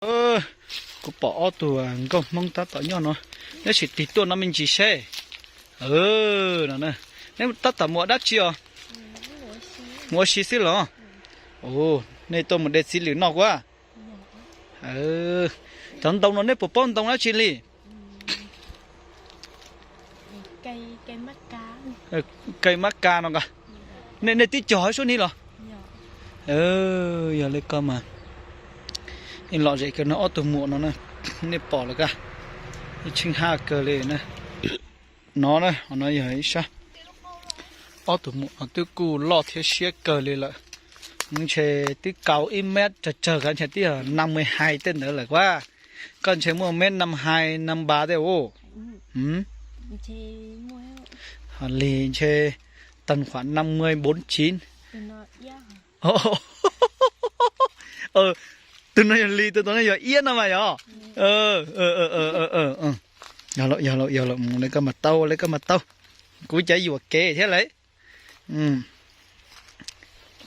Kuv pom ob tug nkauj Hmoob tab tom nyob no, neb sim tig tuaj no me ntsis seb. No, neb tab tom mus ua dab tsi os? Mus ua si xwb los? Nej tuaj mus de txiv lwm noj kuv. Cov ntoo no neb puas paub ntoo dab tsi li? Kev mab ka no nka. Nej twb cog suab ni los? Yog li ko mas lom zem kawg no ob tug muam no na, nej pom lawm ka, tsheej haj kawg li na. No na, no yog ib sab, ob tug muam no twb kuj loj thiab siab kawg li lawm. Ntshe twb kaus ib mev tsawg tsawg, ntshe twb yog nam mws hais tej ntawd lawm kuv. Koj ntshe muaj mev nam hais nam npas tej u. Li ntshe tag khuam nam mws npav tsiv. Tus no yog li, tus no yog iab no mas yog. Yog lawm, yog lawm, yog lawm, mus li koj mas tau, li koj mas tau. Kuv cav yuam kev thiab lauj.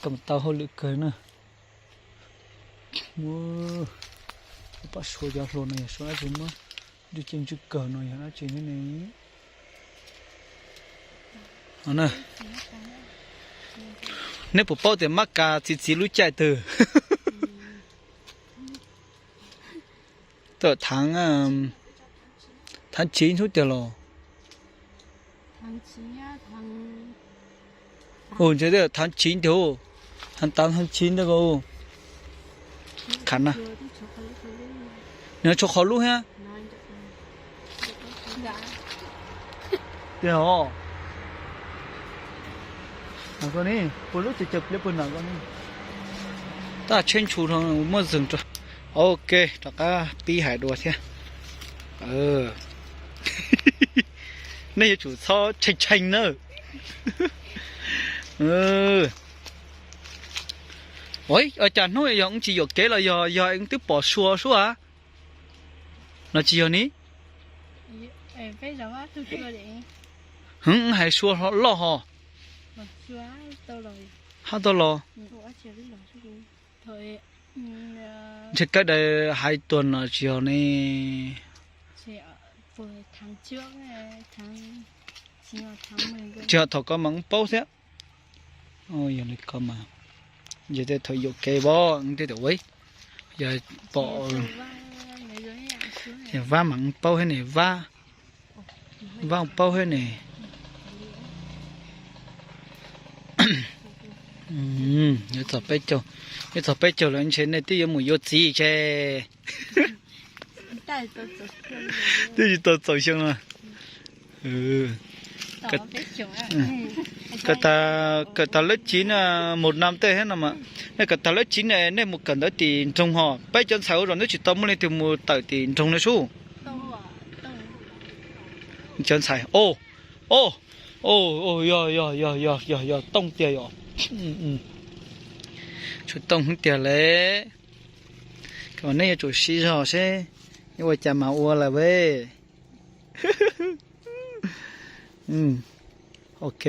Koj mas tau hauj lwm kawg na. Pom suav cov hlua no yog suav dab tsi, muab dub ceej tswj kawg no yog dab tsi thiab ne? Neb puas paub tias mab ka txi txiv lub caij twg? Tawm thaav, thaav tsiv ntub tiag los? Ntshe thaav tsiv tiag, thaav tav thaav tsiv ntawd ko. Khav na, nws tshuav qhov lub thiab. Tiag os. Ko ni, puas lub ces caws pliav puag nram ko ni. Tab tsheb ntshus muaj zeeg rau. Ok, rov qab pib hais dua thiab. Nej yuav tsum txhob tshee tshee na. Ua cas hnub yog wb tsis yuam kev los yog, yog wb twb pom sua sub a? Los tsis yog ni? Hwv, hais sua loj hos. Hab tau los. Ntshe kawg daws hais tuag no tsis yog ne. Tsis yog thaum ko mas wb paub thiab. Yog li ko mas, yog tej thaum yuam kev pom tej, yog pom, yog vab mas wb paub thiab ne, vab, vab paub thiab ne. Yuav txog peb caug, yuav txog peb caug lawm ntshe nej twb yuav mus yuav txiv tse. Twb tsis tau txaus xyoo. Kawm tas lab tsiv na, mus nam tej thiab no mas, nej kawm tas lab tsiv ne, nej mus kawm ntawv tim nroog hos. Peb cov ntxhais ua zaum twb tsis tau muaj leej twg mus tawm tim nroog no sub. Cov ntxhais, o, o, yog, yog, yog, yog, yog, yog tooj tiag yom. Tshuav tooj hwv tiag le. Kom nej yuav tsum siv zog seb yuav ua cas mas ua lawm ve. Ok,